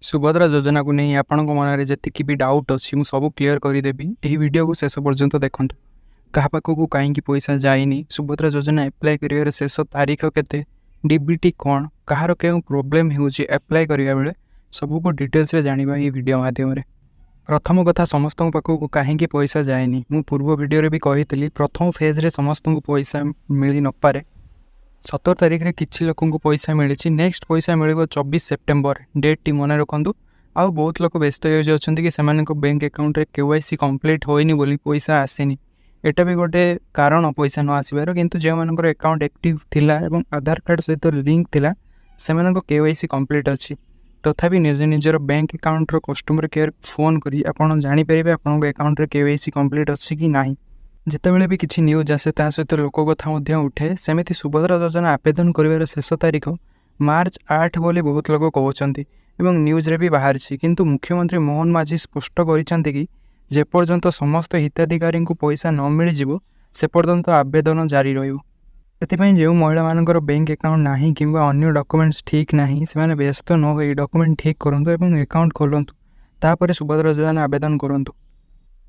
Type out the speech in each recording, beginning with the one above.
ସୁଭଦ୍ରା ଯୋଜନାକୁ ନେଇ ଆପଣଙ୍କ ମନରେ ଯେତିକି ବି ଡାଉଟ୍ ଅଛି, ମୁଁ ସବୁ କ୍ଲିୟର୍ କରିଦେବି। ଏହି ଭିଡ଼ିଓକୁ ଶେଷ ପର୍ଯ୍ୟନ୍ତ ଦେଖନ୍ତୁ। କାହା ପାଖକୁ କାହିଁକି ପଇସା ଯାଇନି, ସୁଭଦ୍ରା ଯୋଜନା ଆପ୍ଲାଏ କରିବାର ଶେଷ ତାରିଖ କେତେ, ଡିବିଟି କ'ଣ, କାହାର କେଉଁ ପ୍ରୋବ୍ଲେମ୍ ହେଉଛି ଆପ୍ଲାଏ କରିବା ବେଳେ, ସବୁକୁ ଡିଟେଲ୍ସରେ ଜାଣିବା ଏହି ଭିଡ଼ିଓ ମାଧ୍ୟମରେ। ପ୍ରଥମ କଥା, ସମସ୍ତଙ୍କ ପାଖକୁ କାହିଁକି ପଇସା ଯାଏନି? ମୁଁ ପୂର୍ବ ଭିଡ଼ିଓରେ ବି କହିଥିଲି, ପ୍ରଥମ ଫେଜ୍ରେ ସମସ୍ତଙ୍କୁ ପଇସା ମିଳି ନପାରେ। 17 ତାରିଖରେ କିଛି ଲୋକଙ୍କୁ ପଇସା ମିଳିଛି। ନେକ୍ସଟ ପଇସା ମିଳିବ 24 ସେପ୍ଟେମ୍ବର। ଡେଟ୍ଟି ମନେ ରଖନ୍ତୁ। ଆଉ ବହୁତ ଲୋକ ବ୍ୟସ୍ତ ହେଇଯାଉଛନ୍ତି କି ସେମାନଙ୍କ ବ୍ୟାଙ୍କ ଆକାଉଣ୍ଟରେ କେୱାଇସି କମ୍ପ୍ଲିଟ୍ ହୋଇନି ବୋଲି ପଇସା ଆସିନି। ଏଇଟା ବି ଗୋଟେ କାରଣ ପଇସା ନ ଆସିବାର। କିନ୍ତୁ ଯେଉଁମାନଙ୍କର ଆକାଉଣ୍ଟ ଆକ୍ଟିଭ୍ ଥିଲା ଏବଂ ଆଧାର କାର୍ଡ଼ ସହିତ ଲିଙ୍କ୍ ଥିଲା, ସେମାନଙ୍କ କେୱାଇସି କମ୍ପ୍ଲିଟ୍ ଅଛି। ତଥାପି ନିଜ ନିଜର ବ୍ୟାଙ୍କ ଆକାଉଣ୍ଟର କଷ୍ଟମର କେୟାର ଫୋନ୍ କରି ଆପଣ ଜାଣିପାରିବେ ଆପଣଙ୍କ ଆକାଉଣ୍ଟରେ କେୱାଇସି କମ୍ପ୍ଲିଟ୍ ଅଛି କି ନାହିଁ। ଯେତେବେଳେ ବି କିଛି ନ୍ୟୁଜ୍ ଆସେ, ତା ସହିତ ଲୋକ କଥା ମଧ୍ୟ ଉଠେ। ସେମିତି ସୁଭଦ୍ରା ଯୋଜନା ଆବେଦନ କରିବାର ଶେଷ ତାରିଖ ମାର୍ଚ୍ଚ 8 ବୋଲି ବହୁତ ଲୋକ କହୁଛନ୍ତି ଏବଂ ନ୍ୟୁଜ୍ରେ ବି ବାହାରିଛି। କିନ୍ତୁ ମୁଖ୍ୟମନ୍ତ୍ରୀ ମୋହନ ମାଝୀ ସ୍ପଷ୍ଟ କରିଛନ୍ତି କି ଯେପର୍ଯ୍ୟନ୍ତ ସମସ୍ତ ହିତାଧିକାରୀଙ୍କୁ ପଇସା ନ ମିଳିଯିବ, ସେ ପର୍ଯ୍ୟନ୍ତ ଆବେଦନ ଜାରି ରହିବ। ସେଥିପାଇଁ ଯେଉଁ ମହିଳାମାନଙ୍କର ବ୍ୟାଙ୍କ ଆକାଉଣ୍ଟ ନାହିଁ କିମ୍ବା ଅନ୍ୟ ଡକୁମେଣ୍ଟସ୍ ଠିକ୍ ନାହିଁ, ସେମାନେ ବ୍ୟସ୍ତ ନ ହୋଇ ଡକୁମେଣ୍ଟ ଠିକ୍ କରନ୍ତୁ ଏବଂ ଆକାଉଣ୍ଟ ଖୋଲନ୍ତୁ। ତାପରେ ସୁଭଦ୍ରା ଯୋଜନା ଆବେଦନ କରନ୍ତୁ।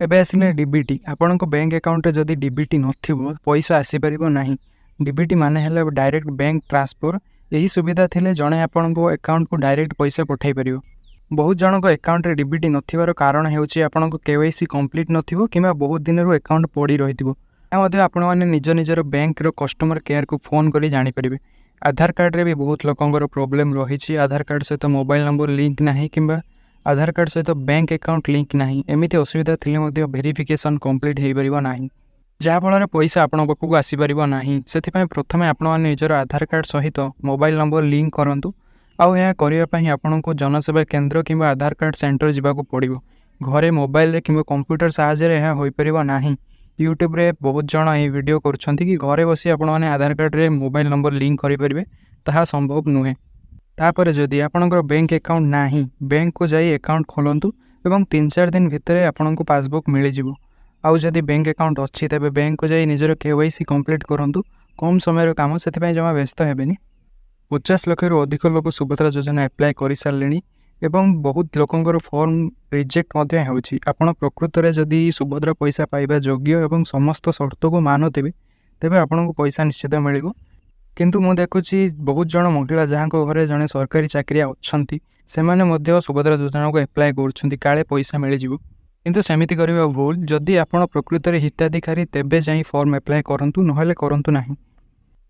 ଏବେ ଆସିଲେ ଡିବିଟି। ଆପଣଙ୍କ ବ୍ୟାଙ୍କ ଆକାଉଣ୍ଟରେ ଯଦି ଡିବିଟି ନଥିବ, ପଇସା ଆସିପାରିବ ନାହିଁ। ଡିବିଟି ମାନେ ହେଲା ଡାଇରେକ୍ଟ ବ୍ୟାଙ୍କ ଟ୍ରାନ୍ସଫର୍। ଏହି ସୁବିଧା ଥିଲେ ଜଣେ ଆପଣଙ୍କ ଆକାଉଣ୍ଟକୁ ଡାଇରେକ୍ଟ ପଇସା ପଠାଇ ପାରିବ। ବହୁତ ଜଣଙ୍କ ଆକାଉଣ୍ଟରେ ଡିବିଟି ନଥିବାର କାରଣ ହେଉଛି ଆପଣଙ୍କ କେୱାଇସି କମ୍ପ୍ଲିଟ୍ ନଥିବ କିମ୍ବା ବହୁତ ଦିନରୁ ଆକାଉଣ୍ଟ ପଡ଼ି ରହିଥିବ। ଏହା ମଧ୍ୟ ଆପଣମାନେ ନିଜ ନିଜର ବ୍ୟାଙ୍କର କଷ୍ଟମର କେୟାରକୁ ଫୋନ୍ କରି ଜାଣିପାରିବେ। ଆଧାର କାର୍ଡ଼ରେ ବି ବହୁତ ଲୋକଙ୍କର ପ୍ରୋବ୍ଲେମ୍ ରହିଛି। ଆଧାର କାର୍ଡ଼ ସହିତ ମୋବାଇଲ୍ ନମ୍ବର ଲିଙ୍କ୍ ନାହିଁ କିମ୍ବା ଆଧାର କାର୍ଡ଼ ସହିତ ବ୍ୟାଙ୍କ ଆକାଉଣ୍ଟ ଲିଙ୍କ୍ ନାହିଁ। ଏମିତି ଅସୁବିଧା ଥିଲେ ମଧ୍ୟ ଭେରିଫିକେସନ୍ କମ୍ପ୍ଲିଟ୍ ହୋଇପାରିବ ନାହିଁ, ଯାହାଫଳରେ ପଇସା ଆପଣଙ୍କ ପାଖକୁ ଆସିପାରିବ ନାହିଁ। ସେଥିପାଇଁ ପ୍ରଥମେ ଆପଣମାନେ ନିଜର ଆଧାର କାର୍ଡ଼ ସହିତ ମୋବାଇଲ୍ ନମ୍ବର ଲିଙ୍କ୍ କରନ୍ତୁ। ଆଉ ଏହା କରିବା ପାଇଁ ଆପଣଙ୍କୁ ଜନସେବା କେନ୍ଦ୍ର କିମ୍ବା ଆଧାର କାର୍ଡ଼ ସେଣ୍ଟର ଯିବାକୁ ପଡ଼ିବ। ଘରେ ମୋବାଇଲରେ କିମ୍ବା କମ୍ପ୍ୟୁଟର ସାହାଯ୍ୟରେ ଏହା ହୋଇପାରିବ ନାହିଁ। ୟୁଟ୍ୟୁବରେ ବହୁତ ଜଣ ଏହି ଭିଡ଼ିଓ କରୁଛନ୍ତି କି ଘରେ ବସି ଆପଣମାନେ ଆଧାର କାର୍ଡ଼ରେ ମୋବାଇଲ୍ ନମ୍ବର ଲିଙ୍କ୍ କରିପାରିବେ। ତାହା ସମ୍ଭବ ନୁହେଁ। ତାପରେ ଯଦି ଆପଣଙ୍କର ବ୍ୟାଙ୍କ ଆକାଉଣ୍ଟ ନାହିଁ, ବ୍ୟାଙ୍କକୁ ଯାଇ ଆକାଉଣ୍ଟ ଖୋଲନ୍ତୁ ଏବଂ 3-4 ଦିନ ଭିତରେ ଆପଣଙ୍କୁ ପାସବୁକ୍ ମିଳିଯିବ। ଆଉ ଯଦି ବ୍ୟାଙ୍କ ଆକାଉଣ୍ଟ ଅଛି, ତେବେ ବ୍ୟାଙ୍କକୁ ଯାଇ ନିଜର କେୱାଇସି କମ୍ପ୍ଲିଟ୍ କରନ୍ତୁ। କମ୍ ସମୟର କାମ, ସେଥିପାଇଁ ଜମା ବ୍ୟସ୍ତ ହେବେନି। 50 ଲକ୍ଷରୁ ଅଧିକ ଲୋକ ସୁଭଦ୍ରା ଯୋଜନା ଆପ୍ଲାଏ କରିସାରିଲେଣି ଏବଂ ବହୁତ ଲୋକଙ୍କର ଫର୍ମ ରିଜେକ୍ଟ ମଧ୍ୟ ହେଉଛି। ଆପଣ ପ୍ରକୃତରେ ଯଦି ସୁଭଦ୍ରା ପଇସା ପାଇବା ଯୋଗ୍ୟ ଏବଂ ସମସ୍ତ ସର୍ତ୍ତକୁ ମାନୁଥିବେ, ତେବେ ଆପଣଙ୍କୁ ପଇସା ନିଶ୍ଚିତ ମିଳିବ। କିନ୍ତୁ ମୁଁ ଦେଖୁଛି ବହୁତ ଜଣ ମହିଳା, ଯାହାଙ୍କ ଘରେ ଜଣେ ସରକାରୀ ଚାକିରିଆ ଅଛନ୍ତି, ସେମାନେ ମଧ୍ୟ ସୁଭଦ୍ରା ଯୋଜନାକୁ ଆପ୍ଲାଏ କରୁଛନ୍ତି, କାଳେ ପଇସା ମିଳିଯିବ। କିନ୍ତୁ ସେମିତି କରିବା ଭୁଲ। ଯଦି ଆପଣ ପ୍ରକୃତରେ ହିତାଧିକାରୀ, ତେବେ ଯାଇ ଫର୍ମ ଆପ୍ଲାଏ କରନ୍ତୁ, ନହେଲେ କରନ୍ତୁ ନାହିଁ।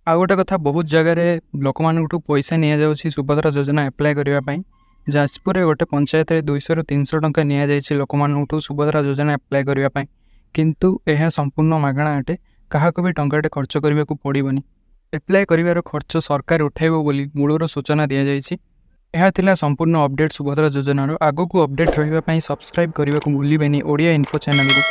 ଆଉ ଗୋଟେ କଥା, ବହୁତ ଜାଗାରେ ଲୋକମାନଙ୍କଠୁ ପଇସା ନିଆଯାଉଛି ସୁଭଦ୍ରା ଯୋଜନା ଆପ୍ଲାଏ କରିବା ପାଇଁ। ଯାଜପୁରରେ ଗୋଟେ ପଞ୍ଚାୟତରେ 200ରୁ 300 ଟଙ୍କା ନିଆଯାଇଛି ଲୋକମାନଙ୍କଠୁ ସୁଭଦ୍ରା ଯୋଜନା ଆପ୍ଲାଏ କରିବା ପାଇଁ। କିନ୍ତୁ ଏହା ସମ୍ପୂର୍ଣ୍ଣ ମାଗଣା ଅଟେ। କାହାକୁ ବି ଟଙ୍କାଟେ ଖର୍ଚ୍ଚ କରିବାକୁ ପଡ଼ିବନି। ଆପ୍ଲାଏ କରିବାର ଖର୍ଚ୍ଚ ସରକାର ଉଠାଇବ ବୋଲି ମୂଳରୁ ସୂଚନା ଦିଆଯାଇଛି। ଏହା ଥିଲା ସମ୍ପୂର୍ଣ୍ଣ ଅପଡ଼େଟ୍ ସୁଭଦ୍ରା ଯୋଜନାର। ଆଗକୁ ଅପଡ଼େଟ୍ ରହିବା ପାଇଁ ସବସ୍କ୍ରାଇବ୍ କରିବାକୁ ଭୁଲିବେନି ଓଡ଼ିଆ ଇନଫୋ ଚ୍ୟାନେଲକୁ।